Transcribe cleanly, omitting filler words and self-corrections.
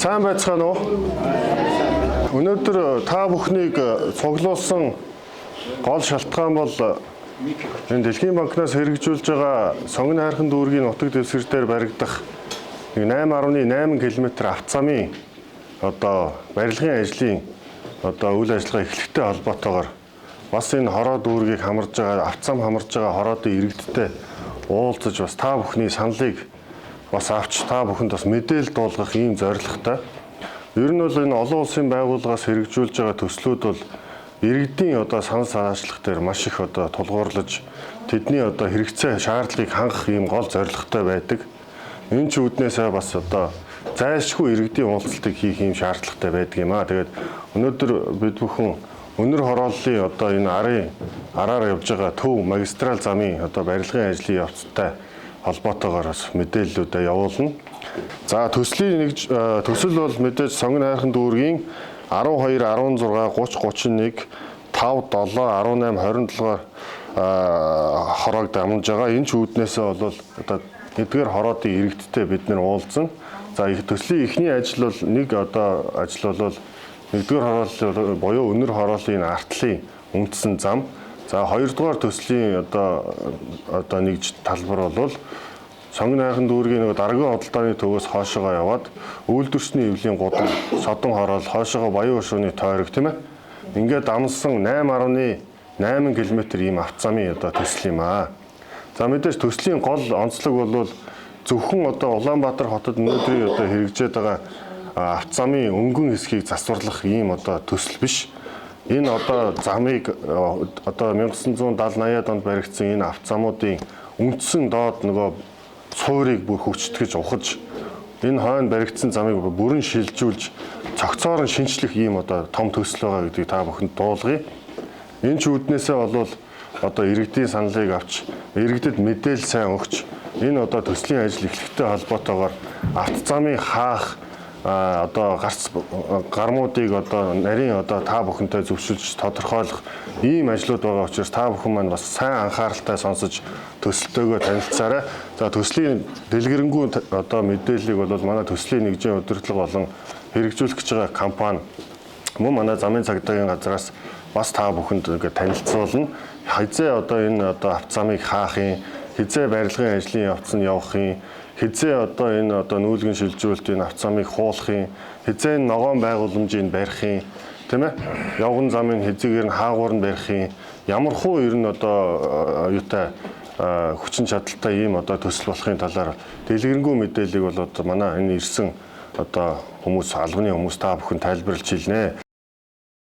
Сайн байцгаана уу? Өнөөдөр та бүхнийг цуглуулсан гол шалтгаан бол энэ Дэлхийн банкнаас хэрэгжүүлж байгаа Сонгон хайрхан дүүргийн нутаг дэвсгэр дээр баригдах 8.8 км авцамын одоо барилгын ажлын одоо үйл ажиллагаа эхлэхтэй холбоотойгоор бас энэ хороо дүүргийг хамарж байгаа авцам хамарж байгаа хороодын иргэдтэй уулзаж бас та бүхний саналыг бас авч та бүхэнд бас мэдээлэл дуулгах ийм зорилготой. Ер нь бол энэ олон улсын байгууллагаас хэрэгжүүлж байгаа төслүүд бол иргэдийн одоо санал санаачлах дээр маш их одоо тулгуурлаж тэдний одоо хэрэгцээ шаардлагыг хангах ийм гол зорилготой байдаг. Энэ ч үүднээсээ бас одоо зайлшгүй иргэдийн уулзалтыг хийх ийм шаардлагатай байдаг юм аа. Тэгээд өнөөдөр бид бүхэн өнөр хорооллын одоо энэ арын араар явж байгаа төв магистрал замын одоо барилгын ажлын явцтай холбоотойгоор бас мэдээллүүдээ явуулна. За төслийн нэг төсөл бол мэдээж Сонгон хайрхан дүүргийн 12 16 30 31 5 7 18 27 хороог дамжж байгаа. Энэ ч үүднээсээ бол одоо эдгээр хороодын иргэдтэй бид нэр уулзсан. За их төслийн эхний ажил бол нэг одоо ажил бол нэгдүгээр хороолол буюу өнөр хорооллын артлын үндсэн зам. За хоёрдугаар төслийн одоо нэг талбар бол Сонгон хайрхан дүүргийн нөгөө даргын худалдааны төвөөс хойшоогоо яваад үйлдвэрчний эвлийн гудам, содон хороол, хойшоогоо Баян хөшөөний тойрог тийм ээ. Ингээд дамсан 8.8 км ийм авцамын одоо төсөл юм аа. За мэдээж төслийн гол онцлог бол зөвхөн одоо Улаанбаатар хотод өнөөдрийн одоо хэрэгжээд байгаа авцамын өнгөн хэсгийг засварлах ийм одоо төсөл биш. Энэ одоо замыг одоо 1970 80-ад онд баригдсан энэ авцамуудын үндсэн доод нөгөө суурийг бүр хүчтгэж ухаж энэ хойно баригдсан замыг бүрэн шилжүүлж цогцоор нь шинчлэх ийм одоо том төсөл байгаа гэдгийг та бүхэнд дуулгая. Энэ ч үүднээсээ болвол одоо иргэдийн саналыг авч иргэдэд мэдээлэл сайн өгч энэ одоо төслийн ажил эхлэхтэй холбоотойгоор авто замын хаах одоо гарц гармуудыг одоо нарийн одоо та бүхэнтэй зөвшөлж тодорхойлох ийм ажлууд байгаа учраас та бүхэн маань бас сайн анхааралтай сонсож төсөлтөөгөө танилцаарай. За төслийн дэлгэрэнгүй одоо мэдээллийг бол манай төслийн нэгжийн удирдлага болон хэрэгжүүлэх гэж байгаа компани мөн манай замын цагдаагийн газраас бас та бүхэнд ингээд танилцуулна. Хэзээ одоо энэ одоо авто замыг хаах юм, хэзээ барилгын ажлын явц нь явах юм, хэзээ одоо энэ одоо нүүлгэн шилжүүлэлт энэ авто замыг хуулах юм, хэзээ энэ ногоон байгууламжийг барих юм, тийм ээ? Явган замын хэзээгээр нь хаагуур нь барих юм, ямар хуу ер нь одоо юутай хүчин чадалтай ийм одоо төсөл болохын талаар дэлгэрэнгүй мэдээллийг бол одоо манай энэ ирсэн одоо хүмүүс албаны хүмүүс та бүхэн тайлбарлаж хэлнэ.